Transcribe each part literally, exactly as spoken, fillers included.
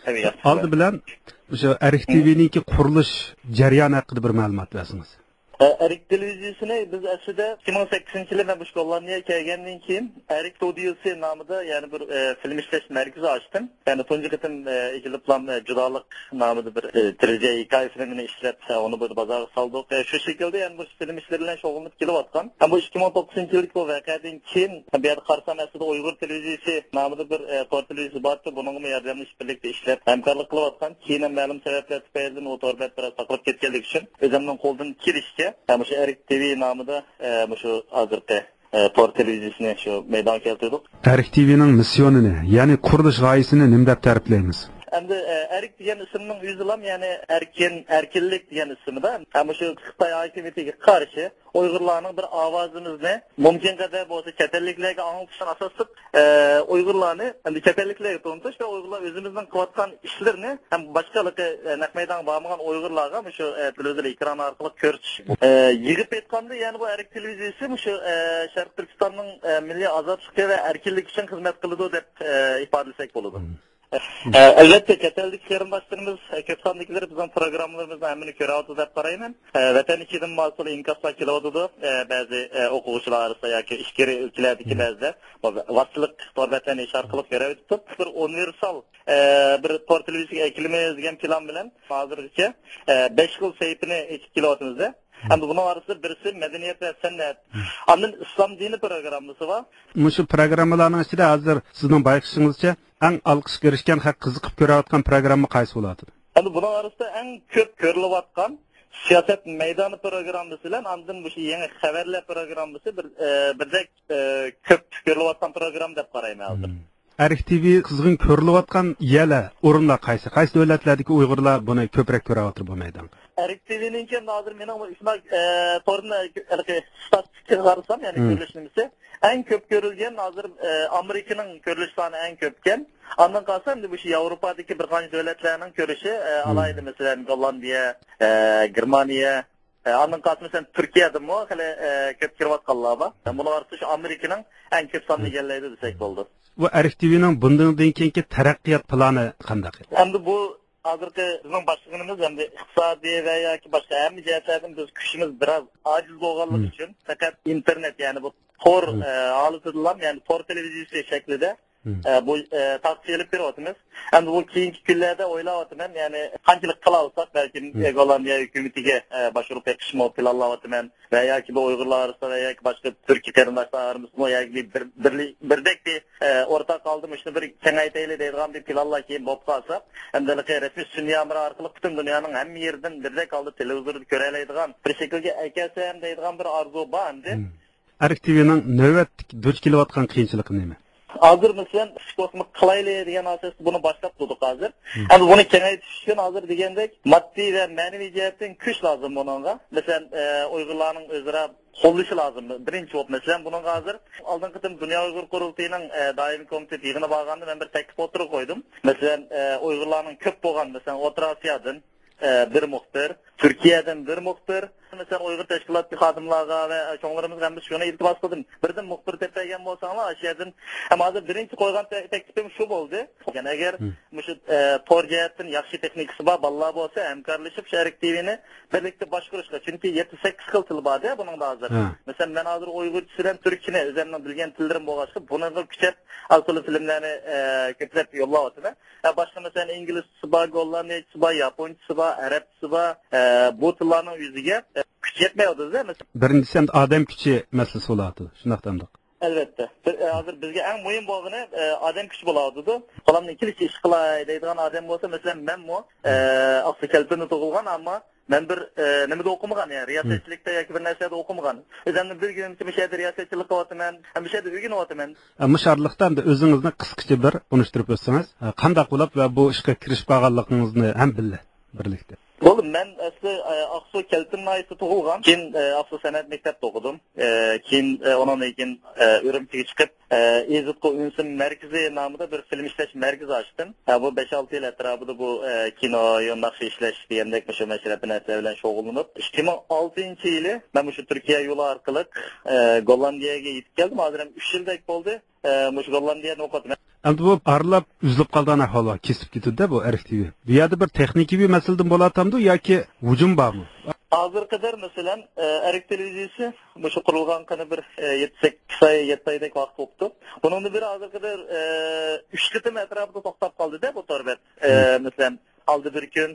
ئالدى بىلەن مۇشۇ ئەرك تىۋىنىڭكى قۇرۇلۇش جەريانى ھەققىدە بىر مەلۇمات بەرسىڭىز. ئە، ئەرك تېلېۋىزىيىسىنى بىز ئەسلىدە ئىككى مىڭ سەككىزىنچى يىلى مەن مۇشۇ گوللاندىيەگە كەلگەندىن كېيىن، ئەرك ستۇدىيوسى نامىدا يەنە بىر، ئە، فىلىم ئىشلەش مەركىزى ئاچتىم. يەنى تۇنجى قېتىم، ئە، ئېچىلىپلا، ئە، جۇدالىق نامىدا بىر، ئە، تېلېۋىزىيە ھېكايە فىلىمىنى ئىشلەپ، ئە، ئۇنى بۇ بازارغا سالدۇق. ئە، شۇ شەكىلدە يەنە بۇ فىلىم ئىشلىرى بىلەن شۇغۇللىنىپ كېلىۋاتقان. ھەم بۇ ئىككى مىڭ توققۇزىنچى يىلدىكى بۇ ۋەقەدىن كېيىن، بۇ يەردە قارىسام، ئەسلىدە ئۇيغۇر تېلېۋىزىيىسى نامىدا بىر، ئە، تور تېلېۋىزىيىسى بار ئىدى. بۇنىڭغىمۇ ياردەملىشىپ بىرلىكتە ئىشلەپ، ھەمكارلىق قىلىۋاتقان. كېيىن ھەم مەلۇم سەۋەبلەر تۈپەيلىدىن ئۇ تور بەت بىراز ساقىلاپ كەتكەنلىكى ئۈچۈن، ئۆزۈمنىڭ قولىدىن كېلىشىچە، ئە، مۇشۇ ئەرك تىۋى نامىدا، ئە، مۇشۇ ھازىرقى، ئە، تور تېلېۋىزىيىسىنى شۇ مەيدانغا كەلتۈردۇق. ئەرك تىۋىنىڭ مىسسىيونىنى، يەنى قۇرۇلۇش غايىسىنى نېمە دەپ تەرىپلەيمىز؟ ئەمدى، ئە، ئەرك دېگەن ئىسىمنىڭ ئۆزىلا، يەنى ئەركىن، ئەركىنلىك دېگەن ئىسمىدا. ھە، مۇشۇ خىتاي ھاكىمىيىتىگە قارشى ئۇيغۇرلارنىڭ بىر ئاۋازىمىزنى مۇمكىن قەدەر بولسا چەت ئەللىكلەرگە ئاڭلىتىشنى ئاساس تۇتۇپ، ئە، ئۇيغۇرلارنى ئەمدى چەت ئەللىكلەرگە تونۇتۇش ۋە ئۇيغۇرلار ئۆزىمىزنىڭ قىلىۋاتقان ئىشلىرىنى ھەم باشقا ھېلىقى، ئە، نەق مەيدانغا بارمىغان ئۇيغۇرلارغا مۇشۇ، ئە، تېلېۋىزور ئېكرانى ئارقىلىق كۆرسىتىش. ئە، يىغىپ ئېيتقاندا، يەنە بۇ ئەرك تېلېۋىزىيىسى مۇشۇ، ئە، شەرقىي تۈركىستاننىڭ، ئە، مىللىي ئازادلىقى ۋە ئەركىنلىكى ئۈچۈن خىزمەت قىلىدۇ دەپ، ئە، ئىپادىلىسەك بولىدۇ. ئە، ئەلۋەتتە، چەت ئەلدىكى قېرىنداشلىرىمىز، ئە، كۆپ ساندىكىلىرى بىزنىڭ پروگراممىلىرىمىزنى ھەممىنى كۆرۈۋاتىدۇ دەپ قارايمەن. ئە، ۋەتەن ئىچىدىن ماسلىق ئىنكاسلار كېلىۋاتىدۇ. ئە، بەزى، ئە، ئوقۇغۇچىلار ئارىسىدا ياكى ئىچكىرى ئۆلكىلەردىكى بەزىلەر ۋاسىتىلىق تور بەتلەرنى ئىش ئارقىلىق كۆرۈۋېتىپتۇ. بىر ئۇنىۋېرسال، ئە، بىر تور تېلېۋىزىيىسىگە ئەكېلىمىز دېگەن پىلان بىلەن ھازىرغىچە، ئە، بەش خىل سەھىپىنى ئېچىپ كېلىۋاتىمىز-دە. ئەمدى بۇنىڭ ئارىسىدا بىرسى مەدەنىيەت ۋە سەنئەت، ئاندىن ئىسلام دىنى پروگراممىسى بار. مۇشۇ پروگراممىلارنىڭ ئىچىدە ھازىر سىزنىڭ بايقىشىڭىزچە ئەڭ ئالقىشقا ئېرىشكەن، ھەق قىزىقىپ كۆرۈۋاتقان پروگرامما قايسى بولاتىدۇ؟ ئەمدى بۇنىڭ ئارىسىدا ئەڭ كۆپ كۆرۈلۈۋاتقان سىياسەت مەيدانى پروگراممىسى بىلەن ئاندىن مۇشۇ يېڭى خەۋەرلەر پروگراممىسى بىر، ئە، بىردەك، ئە، كۆپ كۆرۈلۈۋاتقان پروگرامما دەپ قارايمەن ھازىر. ئەرك تىۋى قىزغىن كۆرۈلۈۋاتقان يەرلەر، ئورۇنلار قايسى؟ قايسى دۆلەتلەردىكى ئۇيغۇرلار بۇنى كۆپرەك كۆرۈۋاتىدۇ بۇ مەيدانغا؟ ئەرك تىۋىنىڭكى ھازىر مېنىڭ شۇنداق، ئە، توردىن، ئە، ھېلىقى ستاتىستىكىغا قارىسام، يەنى كۆرۈلۈش نېمىسى، ئەڭ كۆپ كۆرۈلگەن ھازىر، ئە، ئامېرىكىنىڭ كۆرۈلۈش سانى ئەڭ كۆپكەن. ئاندىن قالسا ئەمدى مۇشۇ ياۋروپادىكى بىر قانچە دۆلەتلەرنىڭ كۆرۈشى، ئە، ئالاھىدە، مەسىلەن، گوللاندىيە، ئە، گېرمانىيە، ئە، ئاندىن قالسا، مەسىلەن، تۈركىيەدىمۇ خېلى، ئە، كۆپ كىرىۋاتقانلار بار. بۇنىڭ ئارىسىدا شۇ ئامېرىكىنىڭ ئەڭ كۆپ ساننى ئىگىلەيدۇ دېسەك بولىدۇ. ۋە ئەرك تىۋىنىڭ بۇندىن كېيىنكى تەرەققىيات پىلانى قانداق؟ ئەمدى بۇ ھازىرقى بىزنىڭ باشلىغىنىمىز ئەمدى ئىقتىسادىي ۋە ياكى باشقا ھەممە جەھەتلەردىن بىز كۈچىمىز بىراز ئاجىز بولغانلىقى ئۈچۈن، پەقەت ئىنتېرنېت، يەنى بۇ تور، ئە، ھالىتىدىلا، يەنى تور تېلېۋىزىيىسى شەكلىدە، ئە، بۇ، ئە، تارقىتىش ئېلىپ بېرىۋاتىمىز. ئەمدى بۇ كېيىنكى كۈنلەردە ئويلاۋاتىمەن، يەنى قانچىلىك قىلالىساق، بەلكىم، ئە، گوللاندىيە ھۆكۈمىتىگە، ئە، باشۋۇرۇپ بېقىشمۇ پىلانلاۋاتىمەن. ۋە ياكى بۇ ئۇيغۇرلار ئارىسىدا ۋە ياكى باشقا تۈركىي قېرىنداشلار ئارىمىزدىمۇ ياكى بىر، بىر، بىردەك بىر، ئە، ئورتاق ھالدا مۇشۇنى بىر كېڭەيتەيلى دەيدىغان بىر پىلانلار كېيىن بولۇپ قالسا، ئەمدى ھېلىقى رەسمىي سۈنئىي ئامىرا ئارقىلىق پۈتۈن دۇنيانىڭ ھەممە يېرىدىن بىردەك ھالدا تېلېۋىزوردا كۆرەلەيدىغان بىر شەكىلگە ئەكەلسەم دەيدىغان بىر ئارزۇ بار ئەمدى. ئەرك تىۋىنىڭ نۆۋەتتىكى دۇچ كېلىۋاتقان قىيىنچىلىقى نېمە؟ ھازىر، مەسىلەن، ئىشقا قىلايلى دېگەن ئاساستا بۇنى باشلاپ تۇردۇق ھازىر. ئەمدى بۇنى كېڭەيتىش ئۈچۈن ھازىر دېگەندەك ماددىي ۋە مەنىۋى جەھەتتىن كۈچ لازىم بۇنىڭغا. مەسىلەن، ئە، ئۇيغۇرلارنىڭ ئۆزئارا قوللىشى لازىم. بىرىنچى بولۇپ، مەسىلەن، بۇنىڭغا ھازىر ئالدىنقى قېتىم دۇنيا ئۇيغۇر قۇرۇلتىيىنىڭ، ئە، دائىمىي كومىتېت يىغىنى بارغاندا مەن بىر تەكلىپ ئوتتۇرىغا قويدۇم. مەسىلەن، ئە، ئۇيغۇرلارنىڭ كۆپ بولغان، مەسىلەن، ئوتتۇرا ئاسىيادىن، ئە، بىر مۇخبىر، تۈركىيەدىن بىر مۇخبىر، مەسىلەن، ئۇيغۇر تەشكىلاتىدىكى خادىملارغا ۋە چوڭلىرىمىزغا ھەممىسىگە شۇنى ئىلتىماس قىلدىم. بىردىن مۇخبىر تېپىپ بەرگەن بولساڭلار، ئاشۇ يەردىن. ھەم ھازىر بىرىنچى قويغان تە-، تەكلىپىم شۇ بولدى. يەنى ئەگەر مۇشۇ، ئە، تور جەھەتتىن ياخشى تېخنىكىسى بار بالىلار بولسا، ھەمكارلىشىپ شۇ ئەرك تىۋىنى بىرلىكتە باشقۇرۇشقا، چۈنكى يەتتە سەككىز خىل تىل بار-دە بۇنىڭدا ھازىر. مەسىلەن، مەن ھازىر ئۇيغۇرچىسى بىلەن تۈركچىنى ئۆزۈمنىڭ بىلگەن تىللىرىم بولغاچقا، بۇنىڭغا كۈچەپ ئاز تولا فىلىملەرنى، ئە، كۆپلەپ يوللاۋاتىمەن. ھە، باشقا، مەسىلەن، ئىنگلىزچىسى بار، گوللاندىيەچىسى بار، ياپونچىسى بار، ئەرەبچىسى بار. ئە، بۇ تىللارنىڭ ئۆزىگە، ئە، كۈچ يەتمەيۋاتىدۇ-دە، مەسىلەن. بىرىنچىسى، ئەمدى ئادەم كۈچى مەسىلىسى بولۇۋاتىدۇ. شۇنداق ئەمدى. ئەلۋەتتە. بىر، ئە، ھازىر بىزگە ئەڭ مۇھىم بولغىنى، ئە، ئادەم كۈچى بولۇۋاتىدۇ. بالامنىڭ كېلىشىچە ئىش قىلاي دەيدىغان ئادەم بولسا، مەسىلەن، مەنمۇ، ئە، ئاقسۇ كەلتىندە تۇغۇلغان، ئەمما مەن بىر، ئە، نېمىدە ئوقۇمىغان، يەنى رىياسەتچىلىكتە ياكى بىر نەرسىلەردە ئوقۇمىغان. ئۆزۈمنى بىر كۈنۈمچە مۇشۇ يەردە رىياسەتچىلىك قىلىۋاتىمەن، ھەم مۇشۇ يەردە ئۆگىنىۋاتىمەن. ئە، مۇشۇ ئارىلىقتا ئەمدى ئۆزىڭىزنى قىسقىچە بىر تونۇشتۇرۇپ ئۆتسىڭىز، ئە، قانداق بولۇپ ۋە بۇ ئىشقا كىرىشىپ قالغانلىقىڭىزنى ھەم بىللە، بىرلىكتە. بولدى، مەن ئەسلى، ئە، ئاقسۇ كەلتىن ناھىيەسىدە تۇغۇلغان. كېيىن، ئە، ئاقسۇ سەنئەت مەكتەپتە ئوقۇدۇم. ئە، كېيىن، ئە، ئۇنىڭدىن كېيىن، ئە، ئۈرۈمچىگە چىقىپ، ئە، ئېزىتقۇ ئۈنسىن مەركىزى نامىدا بىر فىلىم ئىشلەش مەركىزى ئاچتىم. ھە، بۇ بەش-ئالتە يىل ئەتراپىدا بۇ، ئە، كىنو، يۇمناق ئىشلەش دېگەندەك مۇشۇ مەسىلە بىر نەرسىلەر بىلەن شۇغۇللىنىپ، ئىككى مىڭ ئالتىنچى يىلى مەن مۇشۇ تۈركىيە يولى ئارقىلىق، ئە، گوللاندىيەگە يېتىپ كەلدىم. ھازىر ھەم ئۈچ يىلدەك بولدى. ئە، مۇشۇ گوللاندىيەدىن ئوقۇۋاتىمەن. ئەمدى بۇ ئارىلاپ ئۈزۈلۈپ قالىدىغان ئەھۋال بار، كېسىپ كېتىدۇ-دە بۇ ئەرك تىۋى. بۇ يەردە بىر تېخنىكىۋى مەسىلىدىن بولۇۋاتامدۇ ياكى ھۇجۇم بارمۇ؟ ھازىرغا قەدەر، مەسىلەن، ئە، ئەرك تېلېۋىزىيىسى مۇشۇ قۇرۇلغانغا بىر، ئە، يەتتە، سەككىز ئاي، يەتتە ئايدەك ۋاقىت بوپتۇ. بۇنىڭدىن بېرى ھازىرغا قەدەر، ئە، ئۈچ قېتىم ئەتراپىدا توختاپ قالدى-دە بۇ تور بەت. ئە، مەسىلەن، ئالدى بىر كۈن،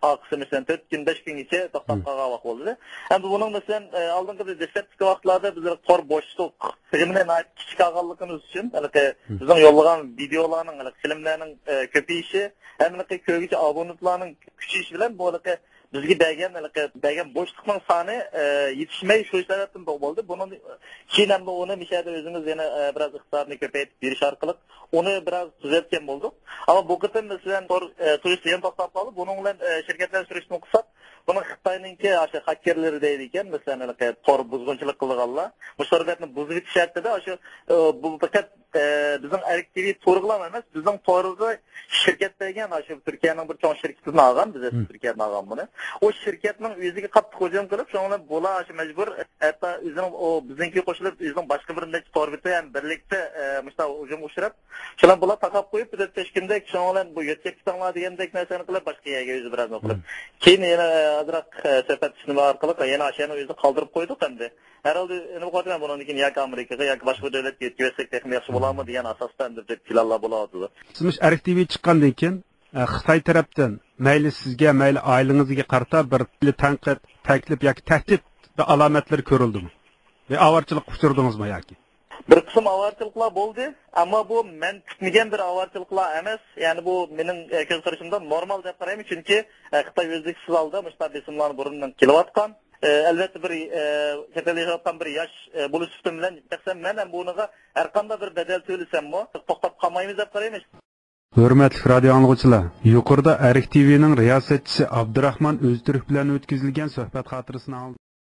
ئارقىسى، مەسىلەن، تۆت كۈن، بەش كۈنگىچە توختاپ قالغان ۋاقىت بولدى. ئەمدى بۇنىڭ، مەسىلەن، ئە، ئالدىنقى دەسلەپتىكى ۋاقىتلاردا بىزلەر تور بوشلۇق سىغىمىنى ناھايىتى كىچىك ئالغانلىقىمىز ئۈچۈن، ھېلىقى بىزنىڭ يوللىغان ۋىدېئولارنىڭ، ھېلىقى فىلىملەرنىڭ، ئە، كۆپىيىشى ھەم ھېلىقى كۆرگۈچى ئابونېنتلارنىڭ كۈچىيىشى بىلەن بۇ ھېلىقى بىزگە بەرگەن، ھېلىقى بەرگەن بوشلۇقنىڭ سانى، ئە، يېتىشمەي، شۇ سەۋەبتىن بولدى. بۇنىڭ كېيىن ھەم ئۇنى مىشەدە ئۆزىمىز يەنە، ئە، بىراز ئىقتىسادنى كۆپەيتىپ بېرىش ئارقىلىق ئۇنى بىراز تۈزەتكەن بولدۇق. ئەمما بۇ قېتىم، مەسىلەن، تور، ئە، تۇرۇشتا يەنە توختاپ قالدى. بۇنىڭ بىلەن، ئە، شىركەتلەر سۈرۈشتىن قىلساق، بۇنى خىتاينىڭكى ئاشۇ خاككېرلىرى دەيدىكەن، مەسىلەن، ھېلىقى تور بۇزغۇنچىلىق قىلىدىغانلار. مۇشۇ تور بەتنى بۇزۇۋېتىش شەرتىدە ئاشۇ، ئە، بۇ پەقەت، ئە، بىزنىڭ ئەرك تىۋى تورىغىلا ئەمەس، بىزنىڭ تورغا شىركەت بەرگەن، ئاشۇ تۈركىيەنىڭ بىر چوڭ شىركىتىدىن ئالغان، بىز تۈركىيەدىن ئالغان بۇنى. ئۇ شىركەتنىڭ ئۆزىگە قاتتىق ھۇجۇم قىلىپ، شۇنىڭ بىلەن بۇلار ئاشۇ مەجبۇر، ھەتتا ئۆزىنىڭ، ئۇ بىزنىڭكىگە قوشۇلۇپ، ئۆزىنىڭ باشقا بىر نەچچە تور بېتى ھەم بىرلىكتە، ئە، مۇشۇنداق ھۇجۇمغا ئۇچراپ، شۇلار بۇلار تاقاپ قويۇپ، بىر تۆت بەش كۈندەك، شۇنىڭ بىلەن بۇ يۆتكەپ كېتىڭلار دېگەندەك نەرسىنى قىلىپ، باشقا يەرگە ئۆزى بىرەرنى قىلىپ. كېيىن يەنە ئازراق، ئە، سۆھبەتلىشىش ئارقىلىق يەنە ئاشۇ يەرنى ئۆزىنى قالدۇرۇپ قويدۇق ئەمدى. ھەرھالدا ئېنىق قويدۇم، بۇنىڭدىن كېيىن ياكى ئامېرىكىغا، ياكى باشقا بىر دۆلەتكە يۆتكىۋەتسەك تېخىمۇ ياخشى بولارمۇ دېگەن ئاساستا ئەمدى بىر پىلانلار بولۇۋاتىدۇ. سىز مۇشۇ ئەرك تىۋى چىققاندىن كېيىن، ئە، خىتاي تەرەپتىن مەيلى سىزگە، مەيلى ئائىلىڭىزگە قارىتا بىر تەنقىد، تەكلىپ ياكى تەھدىت بىر ئالامەتلىرى كۆرۈلدىمۇ؟ بىر ئاۋارىچىلىققا ئۇچرىدىڭىزمۇ ياكى؟ بىر قىسىم ئاۋارىچىلىقلار بولدى، ئەمما بۇ مەن كۈتمىگەن بىر ئاۋارىچىلىقلار ئەمەس. يەنى بۇ مېنىڭ، ئە، كۆز قارىشىمدا نورمال دەپ قارايمەن، چۈنكى، ئە، خىتاي ئۈزلۈكسىز ھالدا مۇشۇنداق بېسىملارنى بۇرۇندىن كېلىۋاتقان. ئە، ئەلۋەتتە، بىر، ئە، چەت ئەلدە ياشاۋاتقان بىر ياش، ئە، بولۇش سۈپىتىم بىلەن شەخسەن مەن ھەم بۇنىڭغا ھەرقانداق بىر بەدەل تۆلىسەممۇ، توختاپ قالمايمىز دەپ قارايمەن. ھۆرمەتلىك رادىئو ئاڭلىغۇچىلار، يۇقىرىدا ئەرك تىۋىنىڭ رىياسەتچىسى ئابدۇراخمان ئۆزتۈرك بىلەن ئۆتكۈزۈلگەن سۆھبەت خاتىرىسىنى ئاڭلىدىڭلار.